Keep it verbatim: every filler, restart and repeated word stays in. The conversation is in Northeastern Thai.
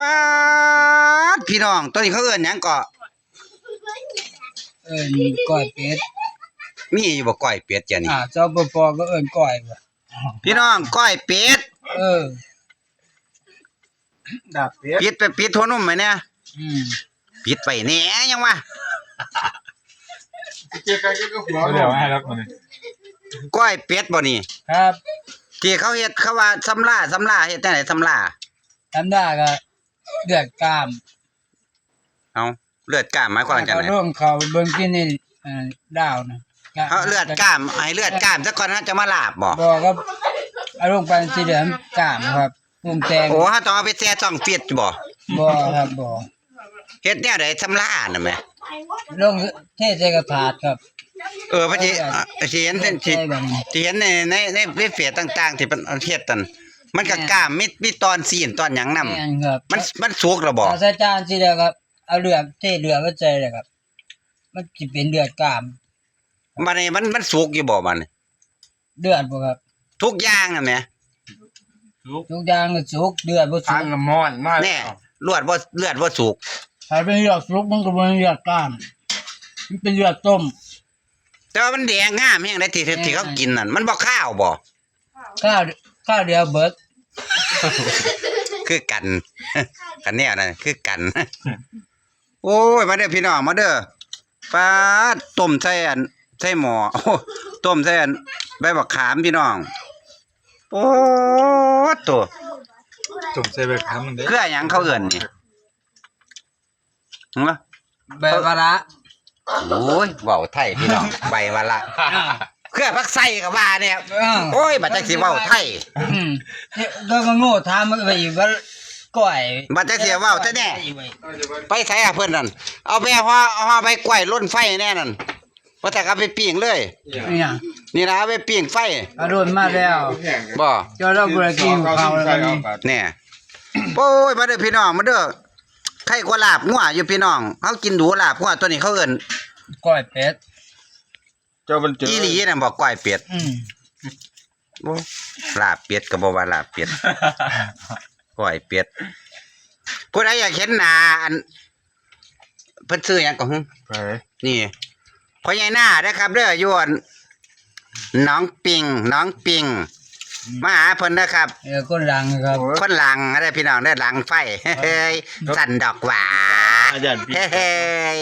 ป๊าด พี่น้อง ตัวนี้เขาเอิ้นหยังเกาะ เอิ้นก้อยเป็ด มีอยู่บ่ก้อยเป็ดจ้ะนี่ อ่า สปป ก็เอิ้นก้อยว่ะ พี่น้อง ก้อยเป็ด เออ ดาบเป็ด ปิดไป ปิดหัวนมไว้แหน่ อืม ปิดไปแหน่ยังวะ เจ๊ใครก็หัว เขาเรียกว่าให้รักมันนี่ ก้อยเป็ดบ่นี่ ครับ ที่เขาเฮ็ด เขาว่าสำลา สำลา เฮ็ดจั่งใด๋สำลา สำลาก็ เลือดกล้าม เอ้า เลือดกล้ามหมายความจั่งใด๋ เอาลงเขาเบิ่งกินนี่ เอ่อ ดาวนะ เอาเลือดกล้าม ให้เลือดกล้ามซะก่อนนะ จะมาลาบบ่ บ่ครับ เอาลงไปสิเหลืองกล้ามครับ ปรุงแต่ง โอ้ เฮาต้องเอาไปแช่ช่องฟรีซบ่ บ่ครับ บ่ เฮ็ดแนวใด๋สำลาน่ะแหม ลงเทใส่กระถาดครับ เออ พระสิ เอาเลือด อ่ะ สิเห็น ใส่ สิ แบบนี้ สิเห็นใน ใน ใน ในเฟซต่างๆ ที่เพิ่นเฮ็ดนั่น มันก็ แม่น กล้าม มี มีตอนซี้นตอนหยังนำ แม่นครับ มัน มันสุกแล้วบ่ เอาใส่จานสิแล้วครับ เอาเลือด เทเลือดมาใส่เลยครับ มันสิเป็นเลือดกล้าม บัดนี้มัน มันสุกอยู่บ่บัดนี้ เลือดบ่ครับ ทุกอย่างนั่นแหม ทุกอย่างก็สุก เลือดบ่สุก ทานน้ำร้อนมา แน่ เลือดบ่ เลือดบ่สุก ถ้าเป็นเลือดสุกมันก็บ่เป็นเลือดกล้าม มันเป็นเลือดต้ม แต่ว่ามันแดงงามแฮงเด้ ที่ ที่เขากินนั่น มันบ่คาวบ่ คาว คาวเดียวเบิด คือกัน คันแนวนั้นคือกัน โอ้ย มาเด้อพี่น้อง มาเด้อ ป๊าด ต้มใส่อัน ใส่หม้อ โอ้ ต้มใส่อัน ใบบักขามพี่น้อง โอ้ โต ต้มใส่ใบขามมันเด้ เครือหยังเขาเอิ้นนี่ ฮะ ใบวะละ โอ้ย เว้าไทยพี่น้อง ใบวะละ อ่า เครือผักไส้ก็ว่าเนี่ย อ่า โอ้ย บัดจักสิเว้าไทย อืม ก็มาโง่ถามมันไปอีกว่าก้อย บัดจักสิเว้าแต่แน่ ไปไสอะเพิ่นนั่น เอาไปห่อ ห่อใบกล้วยลนไฟแน่นั่น ว่าแต่ก็เอาไปปิ้งเลย เนี่ย นี่นะ เอาไปปิ้งไฟ เอาโดนมาแล้ว บ่ เจ้าเราบ่ได้กินข้าวแล้วนี่ แน่ โอ้ย มาเด้อพี่น้อง มาเด้อ ไข่กว่าลาบงัวอยู่พี่น้อง เฮากินดูลาบงัว ตัวนี้เขาเอิ้น ก้อยเป็ด เจ้ามันเจอ อีหลีนั่นบ่ ก้อยเป็ด อืม โอ้ ลาบเป็ดก็บ่ว่าลาบเป็ด ก้อยเป็ด ผู้ใดอยากเห็นหน้าอัน เพิ่นชื่อหยังก็หึ ไผ นี่ พ่อใหญ่นาเด้อครับเด้อ อยู่อัน หนองปิง หนองปิง มาหาเพิ่นเด้อครับ เออ คนหลังครับ คนหลังเด้อพี่น้องเด้อ หลังไฟ เฮ้ย สั่นดอกหว่า อาจารย์พี่ เฮ้ย